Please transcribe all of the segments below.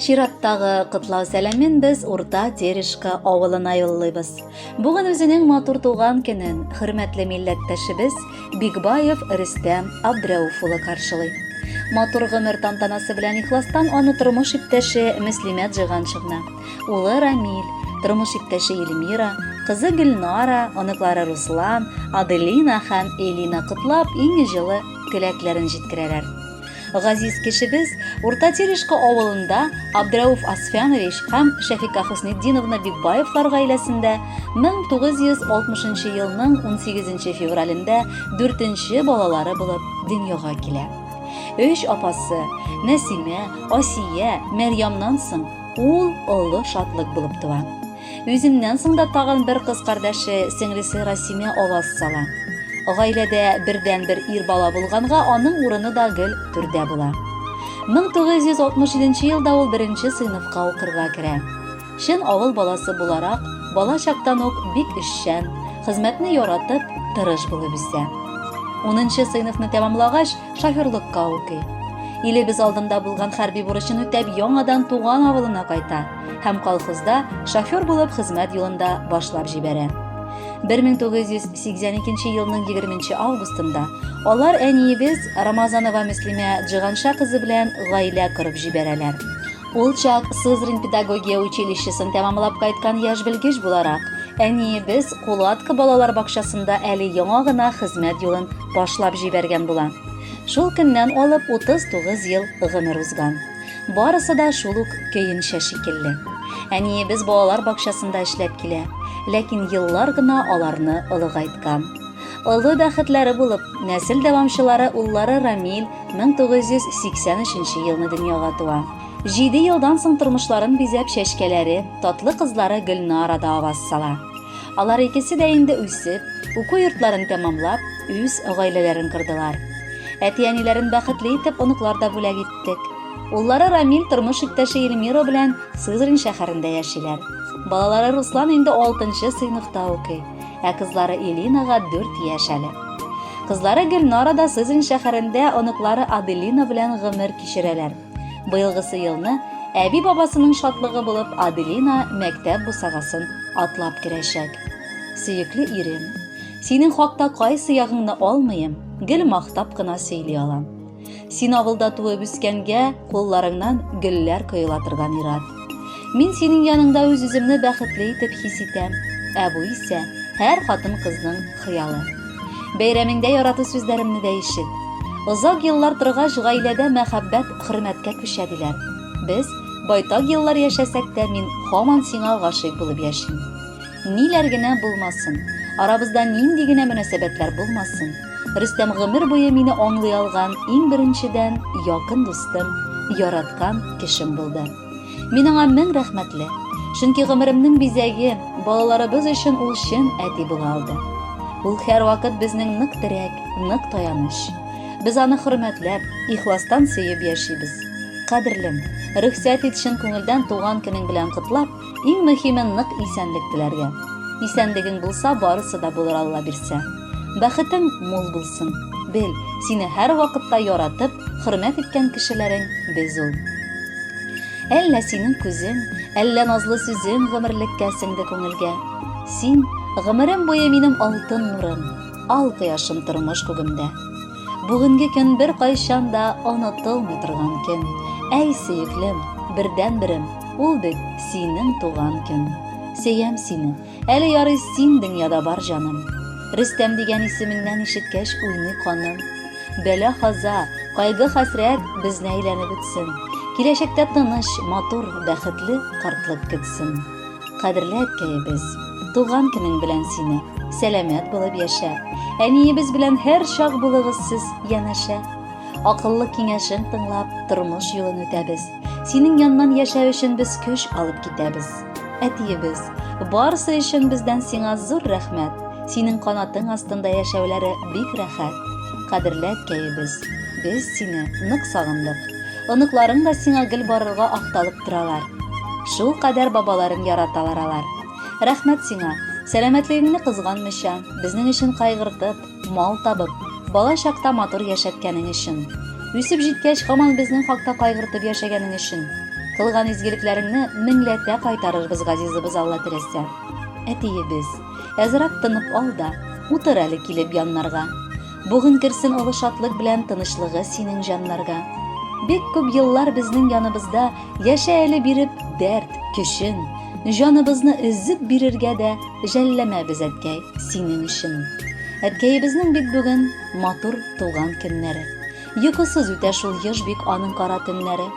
Чираттагы котлау сәламен без Урта Терешка авылына юллыйбыз. Бүген үзенең матур туган көнен хөрмәтле милләттәшебез Бикбаев Рөстәм Абдрәүф улы каршылый. Матур гомер тантанасы белән ихластан аны тормыш иптәше Мөслимә Джиганшевна, улы Рамиль, тормыш иптәше Эльмира, кызы Гөлнара, оныклары Руслан, Аделина һәм Элина котлап, иң җылы теләкләрен җиткерәләр. Газиз кешебез Урта Терешка авылында Абдрәүф Асфянович һәм Шәфика Хөснетдиновна Бикбаевлар гаиләсендә 1960 елның 18 февралендә дүртенче балалары булып дөньяга килә. Өч апасы Нәсимә, Асия, Мәрьямнан соң ул олы шатлык булып туа. Үзеннән соң да тагын бер кыз кардәше, сеңлесе Расимә аваз сала. Гаиләдә бердәнбер ир бала булганга аның урыны да гел түрдә була. 1967 елда ул беренче сыйныфка укырга керә. Чын авыл баласы буларак, бала чактан ук бик эшчән, хезмәтне яратып, тырыш булып үсә. Унынчы сыйныфны тәмамлагач, шоферлыкка укый. Илебез алдында булган хәрби бурычын үтәп, яңадан туган авылына кайта һәм колхозда шофер булып хезмәт юлында башлап җибәрә. 1982 елның 20 августында алар әниебез Рамазанова Мөслимә Джиганша кызы белән гаилә корып җибәрәләр. Ул чак Сызрань педагогия училищесын тәмамлап кайткан яшь белгеч буларак, әниебез Кулатка балалар бакчасында әле яңа гына хезмәт юлын башлап җибәргән була. Шул көннән алып 39 ел гомер узган. Барысы да шул ук көенчә шикелле. Әниебез балалар бакчасында эшләп килә, ләкин еллар гына аларны олыгайткан. Олы бәхетләре булып, нәсел дәвамчылары уллары Рамил 1983 елны дөньяга туа. Җиде елдан соң тормышларын бизәп чәчкәләре, татлы кызлары Гөлнара да аваз сала. Алар икесе дә инде үсеп, уку йортларын тәмамлап, үз гаиләләрен кордылар. Әти-әниләрен бәхетле итеп оныклар да бүләк иттек. Уллары Рамил тормыш иптәше Эльмира белән Сызрань шәһәрендә яшиләр. Балалары Руслан инде 6 сыйныфта укый. Ә кызлары Элинага 4 яшь әле. Кызлары Гөлнара да Сызрань шәһәрендә оныклары Аделина белән гомер кичерәләр. Быелгысы елны әби-бабасының шатлыгы булып Аделина мәктәп бусагасын атлап керәчәк. Сөекле ирем, синең хакта кайсы ягыңны алмыйм, гел мактап кына сөйли алам. Син авылда туып үскәнгә, кулларыңнан гөлләр коела торган ир-ат. Мин синең яныңда үз-үземне бәхетле итеп хис итәм. Ә бу исә һәр хатын-кызның хыялы. Бәйрәмеңдә ярату сүзләремне дә ишет. Озак еллар торгач, гаиләдә мәхәббәт хөрмәткә күчә диләр. Без байтак еллар яшәсәк тә, мин һаман сиңа гашыйк булып яшим. Ниләр генә булмасын, арабызда нинди генә мөнәсәбәтләр булмасын, Рөстәм гомер буе мине аңлый алган иң беренчедән якын дустым, яраткан кешем булды. Мин аңа мең рәхмәтле, чөнки гомеремнең бизәге, балаларыбыз өчен ул чын әти була алды. Ул һәрвакыт безнең нык терәк, нык таяныч. Без аны хөрмәтләп, ихластан сөеп яшибез. Кадерлем, рөхсәт ит чын күңелдән туган көнең белән котлап, Иң мөһиме нык исәнлек теләргә. Исәнлегең булса, барысы да булыр Алла бирсә. Бәхетең мул булсын. Бел, сине һәрвакытта яратып, хөрмәт иткән кешеләрең без ул. Әллә синең күзең, әллә назлы сүзең гомерлеккә сеңде күңелгә. Син, гомерем буе минем алтын нурым, ал кояшым тормыш күгемдә. Бүгенге көн беркайчан да онытылмый торган көн. Әй, сөеклем, бердәнберем, ул бит синең туган көн. Сөям сине, әле ярый син дөньяда бар, җаным. Рөстәм дигән исемеңнән ишеткәч уйный каным. Бәла-каза, кайгы-хәсрәт безне әйләнеп үтсен. Киләчәктә тыныч, матур, бәхетле картлык көтсен. Кадерле әткәебез, туган көнең белән сине, сәламәт булып яшә. Әниебез белән һәр чак булыгыз сез янәшә. Акыллы киңәшен тыңлап, тормыш юлын үтәбез. Синең яннан яшәү өчен без көч алып китәбез. Әтиебез, барысы өчен бездән сиңа зур рәхмәт. Синең канатың астында яшәүләре бик рәхәт. Кадерле әткәебез, без сине нык сагындык. Оныкларың да сиңа гел барырга акталып торалар. Шул кадәр бабаларын яраталар алар. Рәхмәт сиңа, сәламәтлегеңне кызганмыйча, безнең өчен кайгыртып, мал табып, бала чакта матур яшәткәнең өчен. Үсеп җиткәч, һаман безнең хакта кайгыртып яшәгәнең өчен. Кылган изгелекләреңне меңләтә кайтарырбыз, газизыбыз, Алла теләсә. Әтиебез, әзрәк тынып ал да, утыр әле килеп яннарга. Бүген керсен олы шатлык белән тынычлыгы синең җаннарга. Бик күп еллар безнең яныбызда яшә әле биреп дәрт, көчен. Җаныбызны өзеп бирергә дә жәлләмәбез, әткәй, синең өчен. Әткәебезнең бит бүген матур туган көннәре. Йокысыз үтә шул еш бик аның кара төннәре.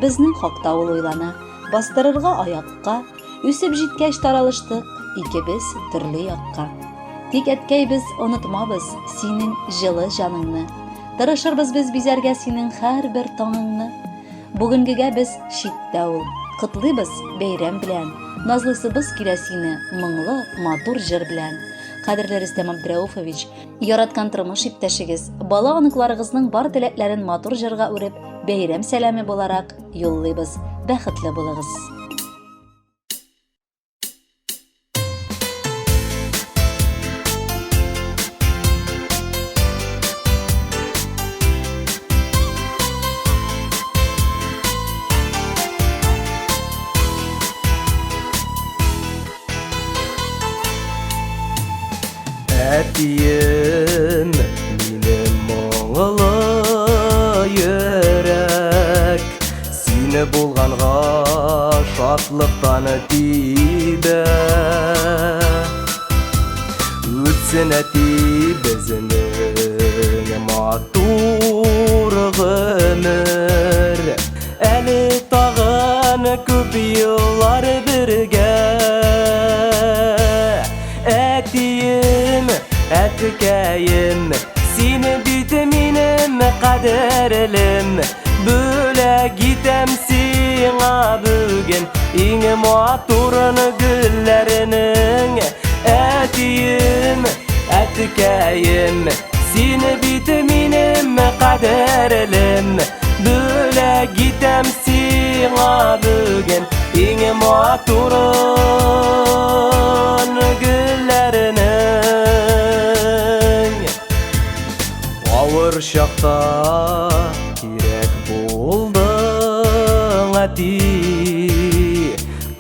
Безнең хакта ул уйлана, бастырырга аякка, Үсеп җиткәч таралыштык, икебез төрле якка. Тик, әткәй, без онытмабыз синең җылы җаныңны. Тырышырбыз без бизәргә синең һәрбер таңыңны. Бүгенгегә без читтә ул. Котлыйбыз бәйрәм белән. Назлыйсыбыз килә сине моңлы, матур җыр белән. Кадерле Рөстәм Абдрәуфович, яраткан тормыш иптәшегез, бала-оныкларыгызның бар теләкләрен матур җырга үреп, бәйрәм сәламе буларак юллыйбыз. Бәхетле булыгыз! Әтием, минем моңлы йөрәк, Сине булганга шатлыктан тибә. Үтсен әти безнең матур гомер, Әле тагын күп еллар бергә. Әтием, әткәем, син бит минем кадерлем. Бүләк итәм сиңа бүген иң матурын гөлләренең. Әтием, әткәем, син бит минем кадерлем. Бүләк итәм сиңа бүген иң матурын гөлләренең. Авыр чакта кирәк булдың, әти,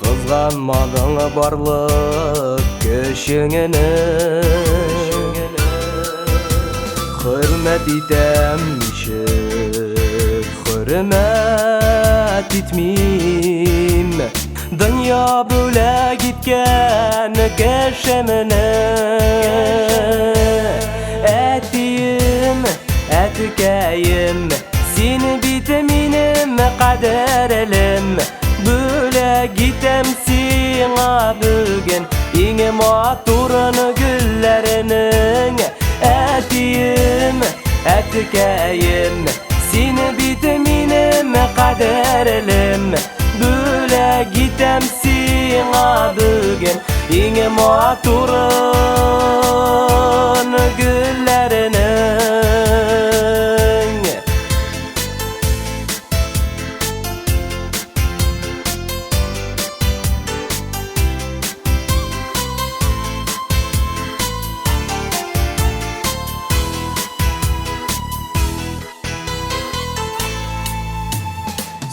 Кызганмадың барлык көчеңне. Хөрмәт итәм ничек, хөрмәт итмим Дөнья бүләк иткән кешемне. Әтием, әткәем, син бит минем кадерлем. Бүләк итәм сиңа бүген иң матурын гөлләренең. Әтием, әткәем, син бит минем кадерлем. Бүләк итәм сиңа бүген иң матурын гөлләренең.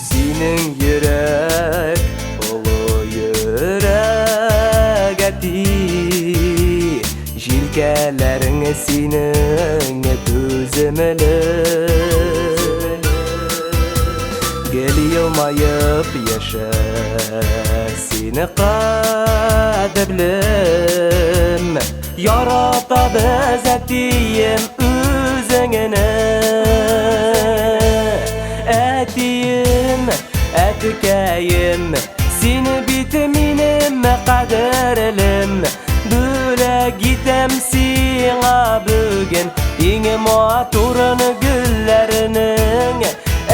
Синең йөрәк, олы йөрәк, әти, Җилкәләрең синең түземле. Гел елмаеп яшә, сине кадерлем. Яратабыз, әтием, үзеңне. Әтием, әткәем, син бит минем кадерлем. Бүләк итәм сиңа бүген иң матурын гөлләренең.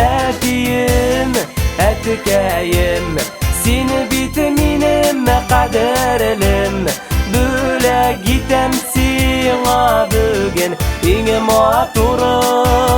Әтием, әткәем, син бит минем кадерлем. Бүләк итәм сиңа бүген иң матурын